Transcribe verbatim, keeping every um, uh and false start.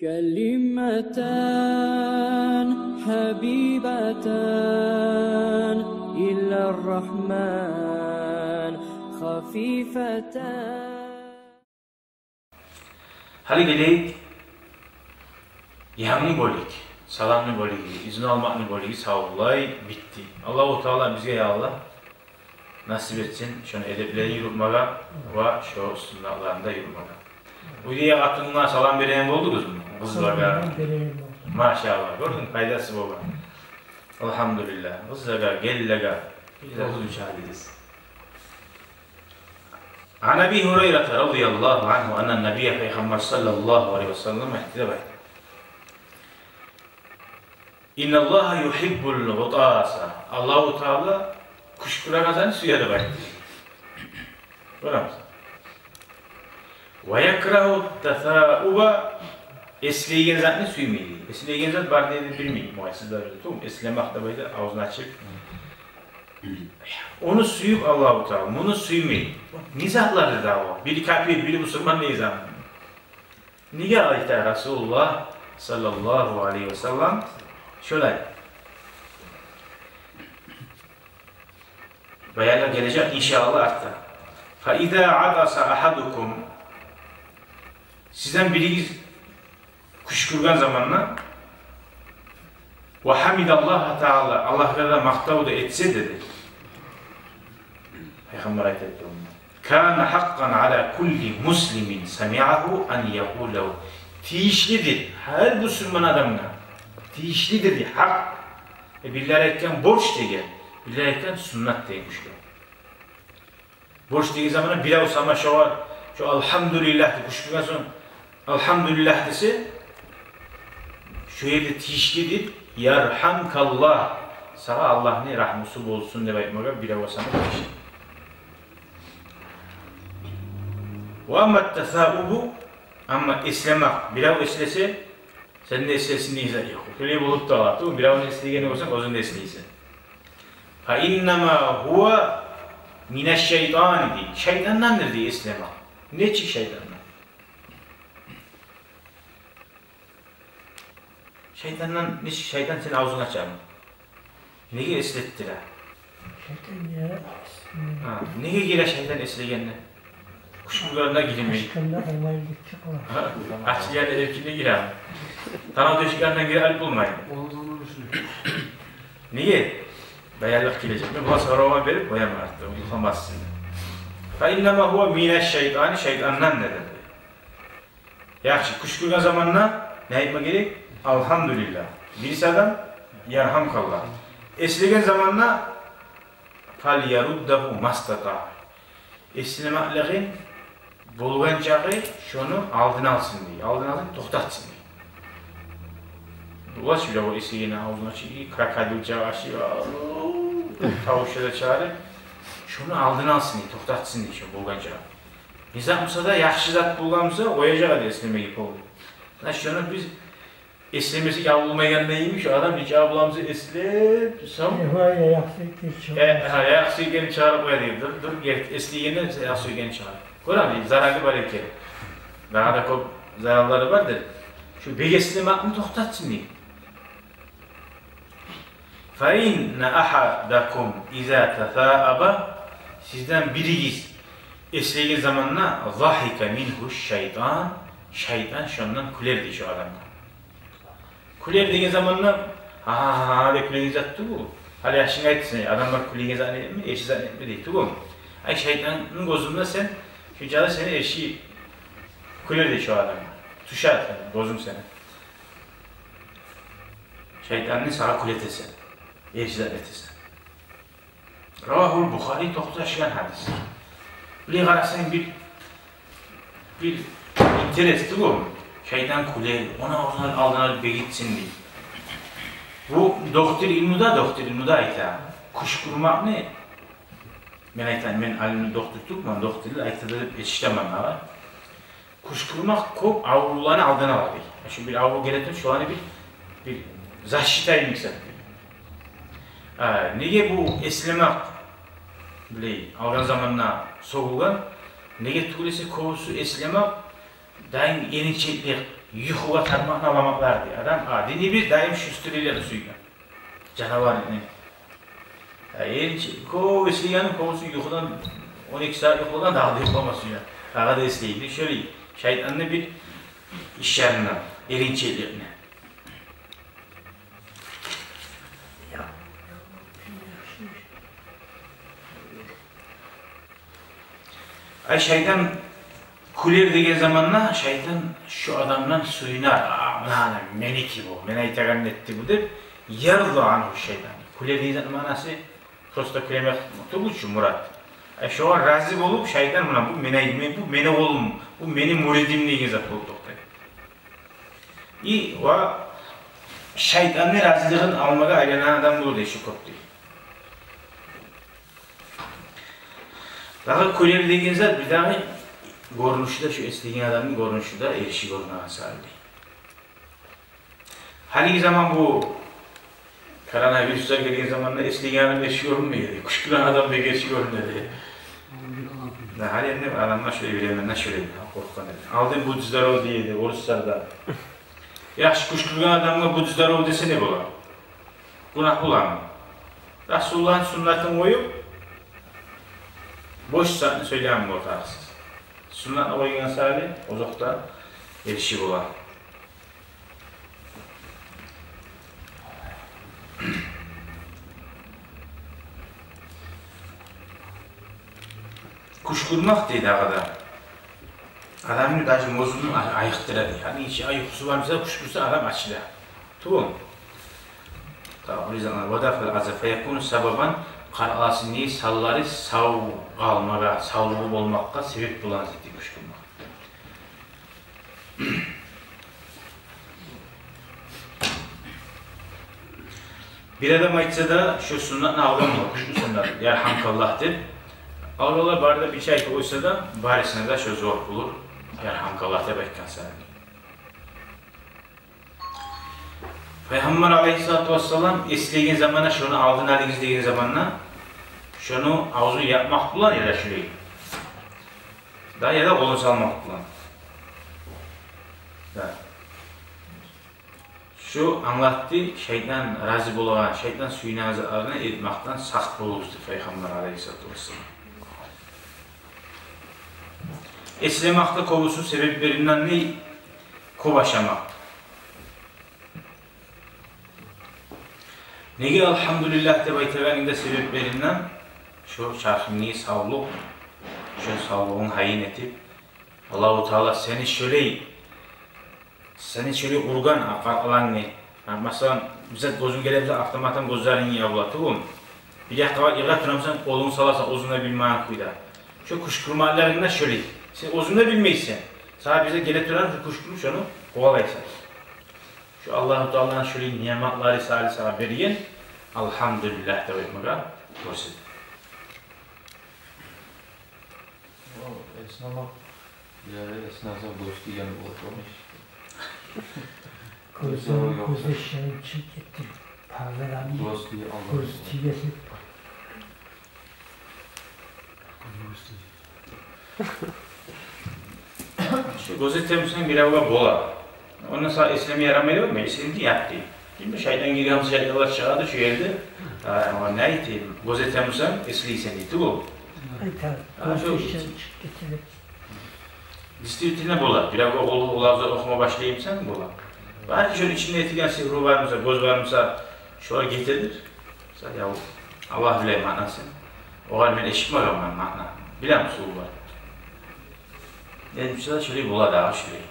كلمتان حبيبتان إلى الرحمن خفيفتان. Гьали гелейик, ямны бёлюгю, саламны бёлюгю, изну алмакъны бёлюгю савлай битди. Аллагьу Таала бизге, я Аллагь, насип этсин шону эдеплерин юрютмеге ва шо суннатларында юрютмеге. Уьйде къатынына салам береген болдугъузму? Къызлагъа. Салам береген болдум. Машаллагь, гёрдюнг, пайдасы болгъан. Алгьамдулиллагь. Къызлагъа, гелинлеге. Бир де къызгъанчакъ эдигиз. عن أبي هريرة رضي الله عنه أن النبي, Пайхаммар саллаллагьу алайгьи ва саллам айтды деп айта: إن الله يحب الغطاس. Аллагьу Таала кюшкюреген затны сюе деп айтды. Гёремисиз? ويكره التثاؤب, эслейген затны сюймей. Эслейген зат бар дегенни билмей. Муна сиз де билесиз, эслемек деп айта, авзун ачып. Ону сююп Аллагьу Таала, муну сюймей. Не затлар дагъы о? Бири капир, бири бусурман, не зат? Неге айта Расулуллагь саллаллагьу алайгьи ва саллам шолай? Баянлар гележек, иншааллагь, артда. فإذا عطس أحدكم, сизден биригиз кюшкюрген заманда, وحمد الله تعالى, Аллагьгъа да макътав да этсе, деди. Пайхаммар айтады: كان حقا على كل مسلم سمعه أن يقوله. Тийишлидир гьар бусурман адамгъа. Тийишлидир дей, гьакъ. Э, бирлери айтгъан борч деген, бирлери айтгъан суннат деген кюшкюрюв. Борч деген заманда бирев сама шогъар, шо «Алгьамдулиллагь» деп кюшкюрген сонг, «Алгьамдулиллагь» десе, шо ерде тийишлидир «Яргьамкаллагь», сагъа Аллагьны рагьмусу болсун деп айтмагъа бирев сама тийишли. وأما التثاؤب, амма эслемек, бирев эслесе, сен де эслесин деген зат ёкъ. Шолай болуп да къалады. Биревню эслегенни гёрсенг, оьзюнг де эслейсен. فإنما هو من الشيطان, дей. Шайтандандыр, дей, эслемек. Нечик шайтандан? Шайтандан нечик, шайтан сени авзунгну ачамы? Неге эслетдире? Шайтан я, эс-, Гьа, неге геле шайтан эслегенде? Кюшкюргенде гирмей. Ачгъанда къолай гетип къала. Гьа, ачгъанда эркинлей гире. Танав тешиклерден гире алып болмай. Ону да ону уьчюн. Неге? Баянлыкъ гележек. Мен булагъа сорав берип къояман артда, унутмасын. فإنما هو من الشيطان, шайтандан деди. Яхшы, кюшкюрген заманда не айтма герек? «Алгьамдулиллагь». Бириси адам «Яргьамкаллагь». Эслеген заманда «فليرده ما استطاع». Эслемеклигин болгъан чакъы шону алдын алсын, дей. Алдын алсын, токътатсын, дей. Улаш биле о эслегенни авзун ачып, и, крокодил чакъы ачып, ау, тавуш да чыгъарып, шону алдын алсын, дей, токътатсын, дей, шо болгъан чакъы. Не зат буса да, яхшы зат болгъан буса, къояжакъ эди эслемеге полный. Значит, шону биз эслемесек, ял болмайгъанда йимик, шо адам нечакъы боламса эслеп, сонг, э, гьа, яхшы экенни чыгъарып къоя, дей. Дур, дур, герти, эслегенде яхшы экенни чыгъарып. Гёресен, зарары бар экен. Дагъы да кёп зарарлары бардыр. Шо бек эслемекни токътатсын, дей. فإن أحدكم إذا تثاءب, сизден биригиз эслеген заманда, ضحك منه الشيطان, шайтан шондан кюлер, дей, шо адамгъа. Кюлер деген заманда, гьа-гьа-гьа деп кюлеген зат тюгюл. Гьали яхшыны айтсын, адамлар кюлеген зат этме, эрши зат этме дей тюгюл. Ай, шайтанны гёзюнде сен, шо чакъы сени эрши кюлер, дей, шо адамгъа. Тюше сени гёзюнг сени. Шайтанны сагъа кюлетесен, эрши зат этесен. رواه البخاري, токъташгъан гьадис. Булай къарасанг, бир, бир интерес тюгюл, шайтан кюле, ону авзуна алдына бегитсин дей. Бу дохтур илмуда, дохтур илмуда айта. Кюшкюрмекни, мен айтайым, мен алим, дохтур тюгюлмен, дохтурлар айта деп эшитемен, агъа. Кюшкюрмек кёп авруланы алдын ала дей. Шу бир аврув геле туруп, шоланы бир, бир защита йимик зат дей. А, неге бу эслемек, билей, алгъан заманда согъулгъан? Неге тюгюл эсе, кёбюсю эслемек дайым эринчеклик, Юхугъа тармакъны аламатлары дей. Адам, а, дини бир даим шустрыйланы сюйген. Жанаварны. Я, энчи, кёбюсю, яни, кёбюсю юхудан, он эки сагьат юхудан дагъы да юхламас уьйде. Дагъы да эслейди. Шолай шайтанны бир ишлеринден, эринчекликни. Ай, шайтан кюлер деген заманда, шайтан шу адамдан сююнер. А, муна, муна, меники бу, мен айтагъанны этди бу деп, ярда анху шайтан. Кюлер деген затны маънасы просто кюлемек тюгюл чю мурат. Ай, шогъар рази болуп, шайтан, муна бу мен айтмай, бу мени къулум, бу мени муридим деген зат болуп токътай. И ва шайтанны разилигин алмагъа айланагъан адам болур дей шу кёп дей. Дагъы кюлер деген зат, бир дагъы гёрюнюшю де, шу эслейген адамны гёрюнюшю де эриши гёрюнеген саялы дей. Гьалиги заман бу коронавируслар гелген заманда эслейген адам эриши гёрюнмей эди. Кюшкюрген адам бек эриши гёрюне эди. Да, гьали энди адамлар шолай, времена шолай, къоркъгъан эди. Алдын «будь здоров» дей эди оруслар да. Яхшы, кюшкюрген адамгъа «будь здоров» десе, не бола? Гюнагь боламы? Расулуллагьны суннатын къоюп, бош затны сёйлеген болуп тарыкъсыз. Суннатны къойгъан саялы озокъда, эриши бола. Кюшкюрмек дей дагъы да адамны даже мозгун ай-, айыкътыра дей. Гьали ичи ай юхусу бар буса, кюшкюрсе, адам ачыла. Тюгюлмю? Тамам, ризкъына. Ва дафъул аза фаякуну сабабан, къаркъарасындагъы санлары сав къалмагъа, савлугъу болмакъгъа себеп болагъан зат дей кюшкюрмек. Бир адам айтса да, шу суннатны алгъан болур, кючлю суннат, «Ярхамкаллагь» деп. Алгъанлар бары да бирче айтып къойса да, барысына да шу зор болур, «Ярхамкаллагь» деп айтгъан саялы. Пайхаммар алайгьиссалату вассалам эслеген заманда, шону алдын алыгъыз деген заманда, шону авзун япмакъ булан яда шулай, да, яда къолун салмакъ булан. Да. Шу англатды, шайтан рази болагъан, шайтан сююнеген затланы этмекден сакъ болугъуз деп Пайхаммар алайгьиссалату вассалам. Эслемекде кёбюсю себеплеринден не? Кёп ашамакъ. Неге «Алхамдулиллагь» деп айтагъанынгда себеплеринден? Шо чархынгны савлукъ, шо савлугъунг гьайын этип, Аллагьу Таала сени шолай, сени шолай къургъан, а, къаркъарангны. Гьа, масала, бир зат гёзюнг геле буса, автоматдан гёзлеринг ябула, тюгюлмю? Бир якъгъа барып йыгъылып турамысан, къолунгну саласан, оьзюнг де билмейген кюйде. Шо кюшкюрмеклеринг де шолай. Сен оьзюнг де билмейсен. Сагъа бир зат геле турагъан, шо кюшкюрюп, шону къувалайсан. Шо Аллагьу Тааланы шолай ниъматлары саялы сагъа берген, «Алхамдулиллагь» деп айтмагъа гёрсет. О, эсин алма. Бир ара эсин алса, гёз тийген болуп къалмай. Гёзден, ёкъ, гёз яшын чыгъып гетди. Пазараны гёз тийе, гёз тийе. Шу гёз этемисен, биревге бола. Ондан сагъа эслеме ярамай деп айтма, эслеме де яхшы. Билмеймен, шайтан гирген, шайтанлар чыгъады шу ерде. А, о не айтайым, гёз этемисен, эслейсен дейди о. Айта, а, гёз шу яшын чыгъып гетди. Действительно бола. Биревге ол, ол авзу охума башлаймысан, бола. Бары шону ичинде этеген сигьру бармыса, гёз бармыса, шолар гетедир. Мисал, я, Аллагь биле маънасын. Огъар мен эшитмегенмен маъна. Билем, сулу бар. Энди мисал, шолай бола дагъы шолай.